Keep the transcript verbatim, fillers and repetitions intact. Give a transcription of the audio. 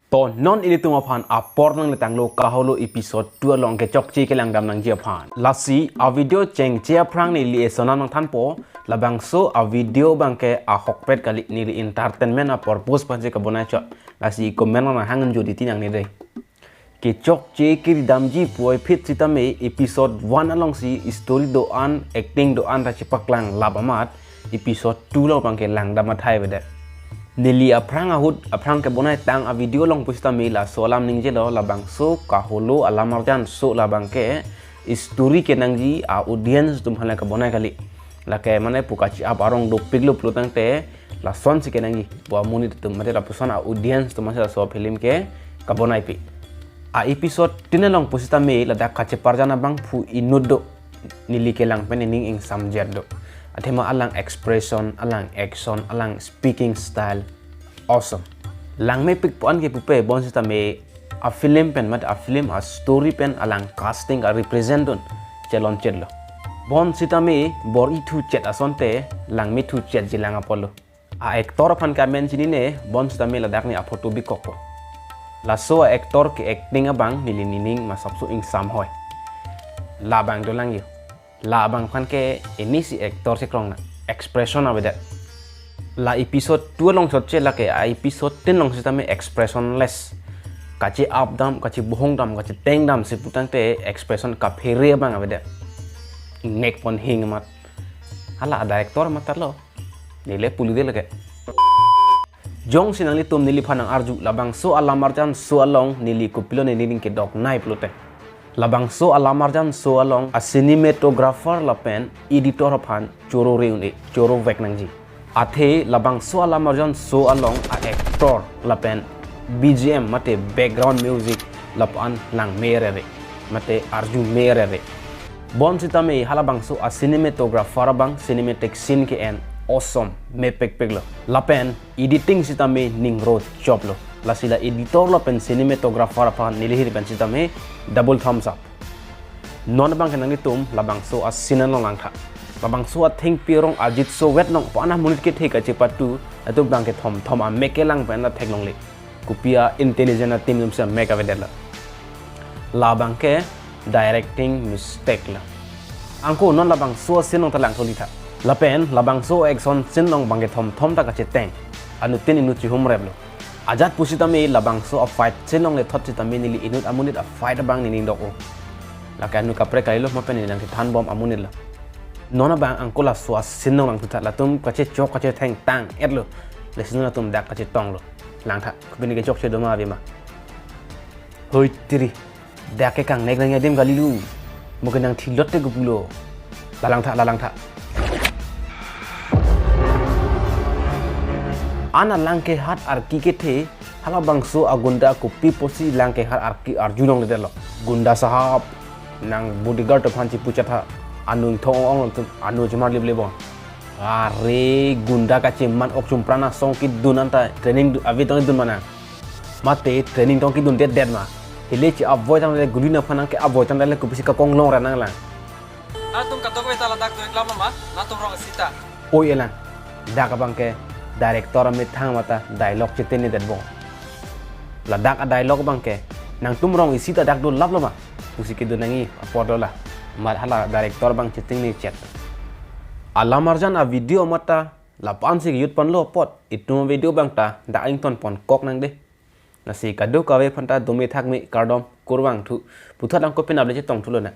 To non ilitum aphan apor nangletanglo Kaholo episode two along kechokche kelangdam nangji aphan. Lasi a video chengche aphrang neli eson nangthanpo, labangso a video abangke ahokpet kali, neli entertainment a purpose aphansi kabonai chot. Lasi comment nang hang jodi ti nangne dei. Kechokche keridamji puvoiphit sitame episode one alongsi story do-an, acting do-an ta chepaklang lap amat episode two along abangke langdam athai avedet. Neli aphrang ahut aphrang kebonai tang a video along pusitame laso alam ningjelo, labangso Kaholo alam arjan so labangke story kenangji a audience atum aphan le kabonai kali. Lake mane pu kache-ap arong dopiklo pulo tangte lasonsi kenangji pu amonit atum mate lapuson a audience atum aphansi laso film ke kabonaipi. A episode three along pusitame ladak kacheparjan abang phu inut do, neli kelang pen nening ingsamjet do. Athema alang expression, alang action, alang speaking style, awesome. Langmepik pu-an ke pupe bonsitame a film pen mat a film a story pen alang casting a represent dun chelonchelo. Bonsitame bor-i thuchet asonte langme thuchetji lang apotlo. A actor aphan ke amen chinine, bonsitame ladak ne a photo bikokpo. Laso a actor ke acting abang neli nening masapso ingsam hoi. Labang dolang yo. Labang aphan ke inisi actor si krong na. Expression avedet. La episode two along chotche lake a episode three along sitame expressionless. Kache-ap dam, kache bohong dam, kacheteng damsi pu tangte expression kaphere abang avedet. Ingnek pon hing amat. Hala a director amat ta lo. Neli pulide lake. Jongsi nanglitum neliphan nang-arju labangso alam arjan so along neli kopilo nening kedoknei pulote. Labangso alam arjan so along a cinematographer lapen editor aphan choro re un-e, choro vek nangji. Athe labangso alam arjan so along a actor lapen B G M mate background music lapu-an langme rere mate arjume rere. Bonsitame halabangso a cinematographer abang cinematic scene ke-en awesome mepekpeklo. Lapen editing sitame ningro choplo. Lasi la editor lapen cinematographer aphan neli hir pen sitame double thumbs up. Non abangke nanglitum labangso a scene along langtha. Labangso a thengpi arong ajit so wet nong pana monit kethe kachepatu, latum abangke thomthom amek kelang pen la theklongle. Kopi a intelligent a team atumsi amek avedetlo. Labangke directing mistake lo. Anke non labangso a scene along ta langthu litha. Lapen labangso action scene along abangke thomthom ta kacheteng. Anuttin inut chihumreplo. Ajat pusitame labangso a fight scene along lethot sitame neli inut amonit a fight abang nening dok-o. Lake anu kaprek kalilo mo pen neli nangkethan bom amonit lo. Non abang anke laso a scene along langthu tha, latum kachechok kachetheng tang-etlo. Lasi non latum dak kachetonglo. Langtha, kopi ne kechokche do ma ave ma. Hoi tiri. Dak ke kangnek nangji adim kalilo. Mo ke nangthilot te kopulo. La langtha, la langtha. Ana lang kehat arki kethe, halabangso a gunda kopi pusi lang kehat arki arjulongledetlo. Gunda sahab, nang bodyguard aphan chipuchat tha, anu ingthong ong ong tum, anu chemar lible bon. Are gunda kacheman ok chumpran asong kedun anta training du-, ave tong dun ma nang. Mate training tong kedundedet ma. Hile che-avoid tangte guli nangphan nang ke-avoid tangte le kopisi kakong longra nanglang. Nangtum kadokave ta ladak do-ik lama ma, nangtum rong isi ta. Oi elang. Dak abangke director amethang mate dialogue chetengnedetbom. Ladak a dialogue abangke nangtum rong isi ta dak dolaplo ma. Pusi kedo nangji apot lo la. Mat hala director abang chetengnechet. Alam arjan a video mate lapu-ansi kejut ponlo apot. Itum video abang ta dak ington ponkok nang dei. Lasi kadokave aphanta dome thakme kardom kurvangthu. Puthot lang kopinap le chetongthulo na.